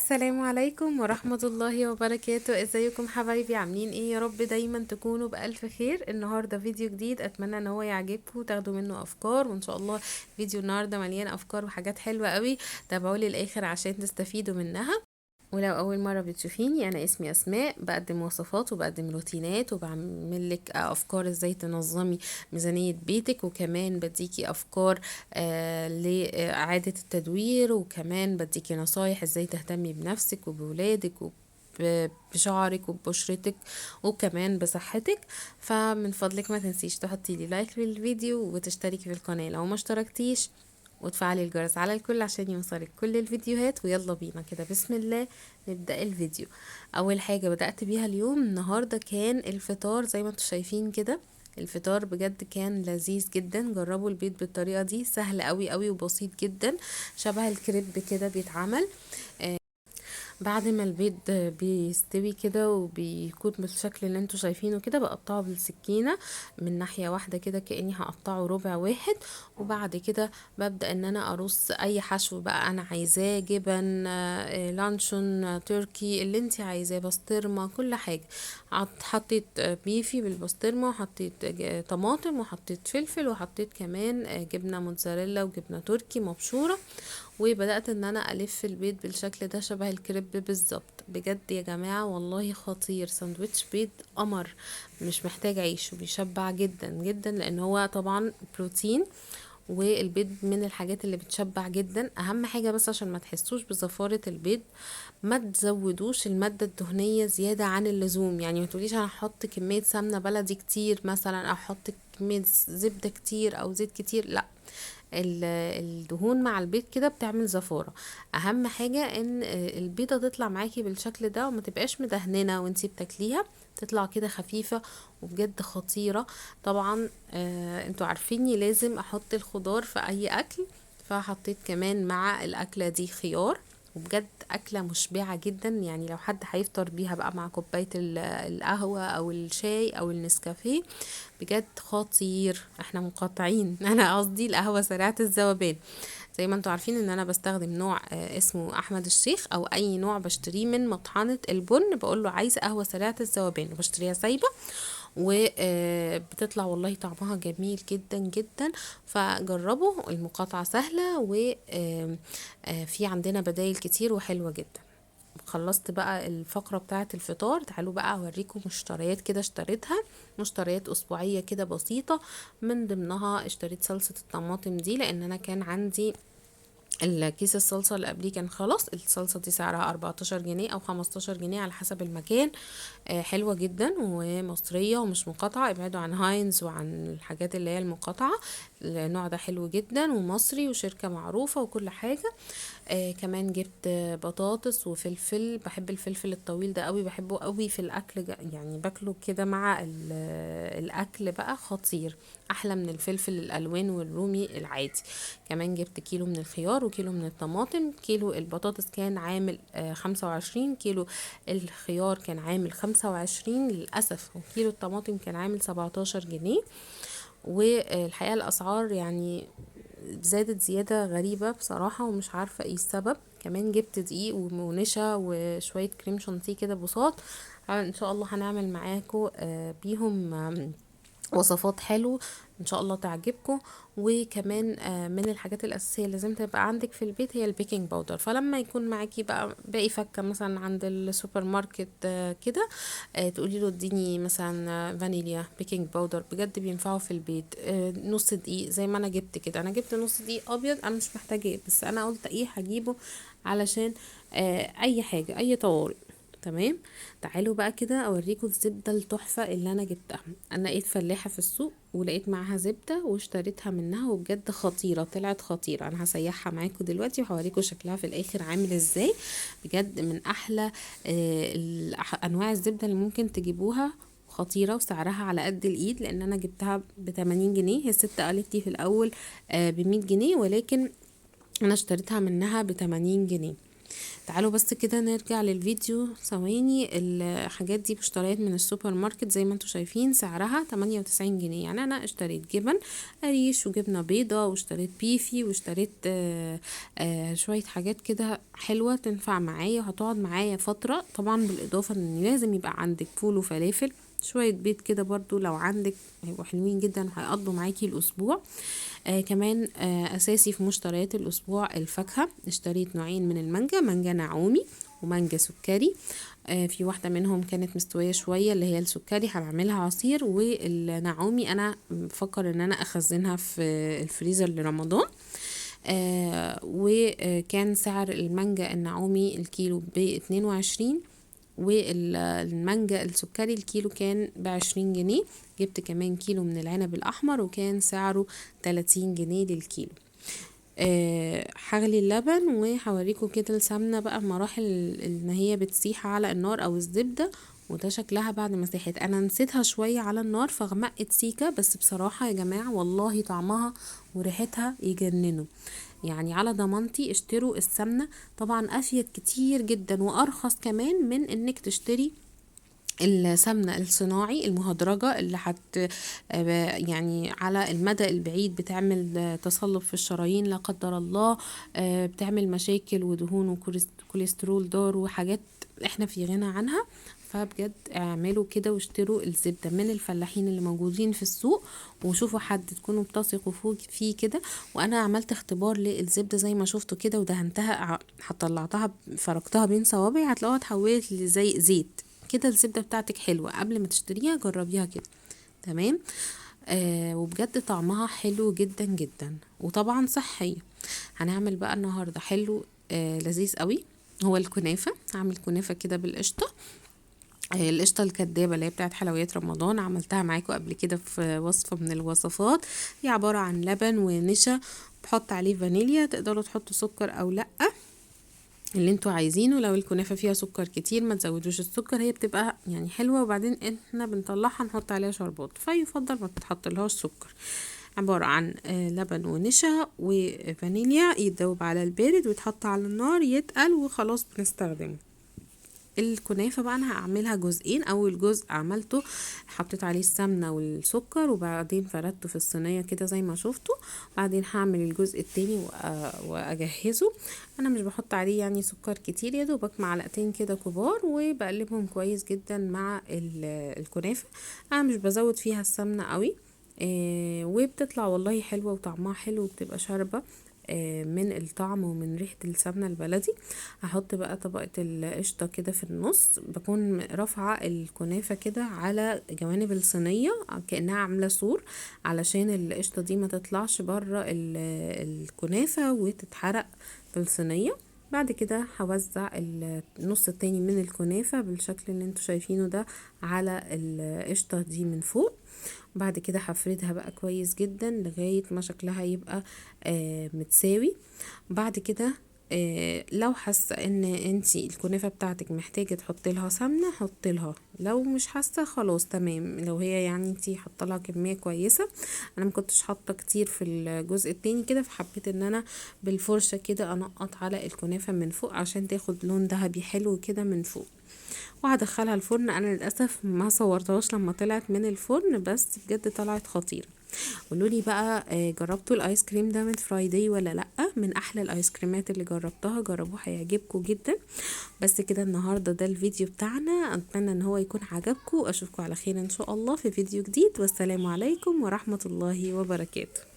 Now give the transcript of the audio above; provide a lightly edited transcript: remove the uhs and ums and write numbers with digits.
السلام عليكم ورحمة الله وبركاته. ازيكم حبايبي؟ عاملين ايه؟ يا رب دايما تكونوا بألف خير. النهاردة فيديو جديد، اتمنى ان هو يعجبكم وتاخدوا منه افكار، وان شاء الله فيديو النهاردة مليان افكار وحاجات حلوة قوي. تابعولي للاخر عشان تستفيدوا منها. ولو اول مرة بتشوفيني، انا اسمي اسماء، بقدم وصفات وبقدم روتينات وبعمل لك افكار ازاي تنظمي ميزانية بيتك، وكمان بديكي افكار لاعادة التدوير، وكمان بديكي نصايح ازاي تهتمي بنفسك وبولادك بشعرك وببشرتك وكمان بصحتك. فمن فضلك ما تنسيش تحطي لي like للفيديو وتشتركي في القناة لو ما اشتركتيش، وتفعلي الجرس على الكل عشان يوصلك كل الفيديوهات. ويلا بينا كده بسم الله نبدأ الفيديو. اول حاجة بدأت بيها اليوم النهاردة كان الفطار، زي ما انتم شايفين كده الفطار بجد كان لذيذ جدا. جربوا البيض بالطريقة دي، سهل قوي قوي وبسيط جدا، شبه الكريب كده بيتعمل. بعد ما البيض بيستوي كده وبيكون بالشكل اللي انتوا شايفينه كده، بقطعه بالسكينة من ناحية واحدة كده كأني هقطعه ربع واحد، وبعد كده ببدأ ان انا ارص اي حشو بقى انا عايزاه، جبن، لانشون، تركي، اللي انت عايزاه، بسطرمة، كل حاجة. حطيت بيفي بالبسطرمة، وحطيت طماطم، وحطيت فلفل، وحطيت كمان جبنة موتزاريلا وجبنة تركي مبشورة، وبدأت ان انا الف البيض بالشكل ده شبه الكريب بالظبط. بجد يا جماعة والله خطير، ساندويتش بيض قمر، مش محتاج عيش، وبيشبع جدا جدا لان هو طبعا بروتين، والبيض من الحاجات اللي بتشبع جدا. اهم حاجة بس عشان ما تحسوش بزفارة البيض، ما تزودوش المادة الدهنية زيادة عن اللزوم. ما تقوليش انا هحط كمية سمنة بلدي كتير مثلا، او احط كمية زبدة كتير او زيت كتير، لا، الدهون مع البيض كده بتعمل زفارة. اهم حاجة ان البيضة تطلع معاكي بالشكل ده وما تبقاش مدهننة وانتي بتاكليها، تطلع كده خفيفة وبجد خطيرة. طبعا، انتوا عارفيني لازم احط الخضار في اي اكل، فحطيت كمان مع الاكلة دي خيار، وبجد اكلة مشبعة جدا. لو حد هيفطر بيها بقى مع كوباية القهوة او الشاي او النسكافيه، بجد خطير. احنا مقاطعين انا قصدي القهوة سريعة الذوبان. زي ما انتوا عارفين ان انا بستخدم نوع، اسمه احمد الشيخ، او اي نوع بشتريه من مطحنة البن، بقول له عايزة قهوة سريعة الذوبان، وبشتريها سايبة، وبتطلع والله طعمها جميل جدا جدا. فجربوا، المقاطعة سهلة، و، في عندنا بدايل كتير وحلوة جدا. خلصت بقى الفقرة بتاعة الفطار، تعالوا بقى اوريكم مشتريات كده اشتريتها، مشتريات اسبوعية كده بسيطة. من ضمنها اشتريت صلصة الطماطم دي، لان انا كان عندي الكيس الصلصة اللي قبليه كان خلاص. الصلصة دي سعرها 14 جنيه او 15 جنيه على حسب المكان، حلوة جدا ومصرية ومش مقاطعة. ابعدوا عن هاينز وعن الحاجات اللي هي المقاطعة، النوع ده حلو جدا ومصري وشركة معروفة وكل حاجة. كمان جبت بطاطس وفلفل، بحب الفلفل الطويل ده قوي، بحبه قوي في الاكل، باكله كده مع الاكل بقى خطير، احلى من الفلفل الالوان والرومي العادي. كمان جبت كيلو من الخيار وكيلو من الطماطم. كيلو البطاطس كان عامل، 25، كيلو الخيار كان عامل 25 للأسف، وكيلو الطماطم كان عامل 17 جنيه. والحقيقة الأسعار زادت زيادة غريبة بصراحة، ومش عارفة ايه السبب. كمان جبت دقيق ونشا وشوية كريم شانتيه كده بساط، ان شاء الله هنعمل معاكم، بيهم، وصفات حلو ان شاء الله تعجبكم. وكمان، من الحاجات الاساسيه اللي لازم تبقى عندك في البيت هي البيكنج باودر. فلما يكون معاكي بقى باقي فكه مثلا عند السوبر ماركت، كده، تقولي له اديني مثلا فانيليا بيكنج باودر، بجد بينفعوا في البيت. نص دقيق زي ما انا جبت كده، انا جبت نص دقيق ابيض، انا مش محتاجاه بس انا قلت ايه هجيبه علشان، اي حاجه اي طوارئ. تمام، تعالوا بقى كده اوريكم الزبده التحفه اللي انا جبتها. انا لقيت فلاحه في السوق ولقيت معاها زبده واشتريتها منها، وبجد خطيره، طلعت خطيره. انا هسيحها معاكم دلوقتي وهوريكم شكلها في الاخر عامل ازاي. بجد من احلى، انواع الزبده اللي ممكن تجيبوها، خطيره وسعرها على قد الايد، لان انا جبتها بتمانين جنيه. هي الست قالت لي في الاول، بمية جنيه، ولكن انا اشتريتها منها بتمانين جنيه. تعالوا بس كده نرجع للفيديو ثواني. الحاجات دي مشتريات من السوبر ماركت زي ما انتم شايفين، سعرها 98 جنيه. يعني انا اشتريت جبن قريش وجبنة بيضة، واشتريت بيفي، واشتريت شوية حاجات كده حلوة تنفع معايا وهتقعد معايا فترة. طبعا بالاضافة ان لازم يبقى عندك فول وفلافل، شوية بيض كده برضو لو عندك هيبقوا حلوين جدا وهيقضوا معاكي الاسبوع. كمان اساسي في مشتريات الاسبوع الفاكهة. اشتريت نوعين من المانجا، مانجا نعومي ومانجا سكري. في واحدة منهم كانت مستوية شوية اللي هي السكري هنعملها عصير، والنعومي انا بفكر ان انا اخزنها في الفريزر لرمضان. وكان سعر المانجا النعومي الكيلو ب22، والمانجا السكري الكيلو كان ب20 جنيه. جبت كمان كيلو من العنب الأحمر وكان سعره 30 جنيه للكيلو. هغلي اللبن وهوريكم كده السمنة بقى مراحل ان هي بتسيح على النار او الزبدة، وده شكلها بعد ما ساحت. انا نسيتها شوية على النار فغمقت سيكة، بس بصراحة يا جماعة والله طعمها وريحتها يجننوا. يعني على ضمانتي اشتروا السمنة، طبعا افيد كتير جدا وارخص كمان من انك تشتري السمنة الصناعي المهدرجة اللي يعني على المدى البعيد بتعمل تصلب في الشرايين لا قدر الله، بتعمل مشاكل ودهون وكوليسترول ضار وحاجات احنا في غنى عنها. فبجد اعملوا كده واشتروا الزبدة من الفلاحين اللي موجودين في السوق، وشوفوا حد تكونوا بتثقوا فيه كده. وانا عملت اختبار للزبدة زي ما شفتوا كده، ودهنتها، طلعتها فركتها بين صوابعي، هتلاقوها اتحولت لزي زيت كده. الزبدة بتاعتك حلوة، قبل ما تشتريها جربيها كده، تمام. وبجد طعمها حلو جدا جدا، وطبعا صحية. هنعمل بقى النهاردة حلو لذيذ قوي، هو الكنافة. هعمل كنافة كده بالقشطة، القشطة الكدابة اللي هي بتاعت حلويات رمضان، عملتها معاكم قبل كده في وصفة من الوصفات. هي عبارة عن لبن ونشا، بحط عليه فانيليا، تقدروا تحطوا سكر او لأ اللي انتوا عايزينه. لو الكنافة فيها سكر كتير ما تزودوش السكر، هي بتبقى يعني حلوة، وبعدين احنا بنطلعها نحط عليها شربات، فيفضل ما تحطلهاش سكر. عبارة عن لبن ونشا وفانيليا، يتذوب على البارد ويتحط على النار يتقل وخلاص بنستخدمه. الكنافة بقى انا هعملها جزئين. اول جزء عملته حطيت عليه السمنة والسكر، وبعدين فردته في الصينية كده زي ما شفتوا. بعدين هعمل الجزء التاني واجهزه. انا مش بحط عليه يعني سكر كتير، يا دوبك معلقتين كده كبار، وبقلبهم كويس جدا مع الكنافة. انا مش بزود فيها السمنة قوي، وبتطلع والله حلوة وطعمها حلو، وبتبقى شاربة من الطعم ومن ريحة السمنة البلدي. هحط بقى طبقة القشطة كده في النص، بكون رافعة الكنافة كده على جوانب الصينية كأنها عاملة سور، علشان القشطة دي ما تطلعش بره الكنافة وتتحرق في الصينية. بعد كده هوزع النص التاني من الكنافة بالشكل اللي انتوا شايفينه ده على القشطة دي من فوق. بعد كده هفردها بقى كويس جدا لغاية ما شكلها يبقى متساوي. بعد كده لو حاسة ان انتي الكنافة بتاعتك محتاجة تحطي لها سمنة حطي لها، لو مش حاسة خلاص تمام. لو هي يعني انتي حاطه لها كمية كويسة، انا ما كنتش حاطة كتير في الجزء التاني كده، فحبيت ان انا بالفرشة كده انقط على الكنافة من فوق عشان تاخد لون ذهبي حلو كده من فوق. وهدخلها الفرن. انا للاسف ما صورتهاش لما طلعت من الفرن، بس بجد طلعت خطيرة. قولولي بقى، جربتوا الايس كريم ده من فرايداي ولا لا؟ من احلى الايس كريمات اللي جربتها، جربوه هيعجبكم جدا. بس كده النهارده ده الفيديو بتاعنا، اتمنى ان هو يكون عجبكم. اشوفكم على خير ان شاء الله في فيديو جديد، والسلام عليكم ورحمة الله وبركاته.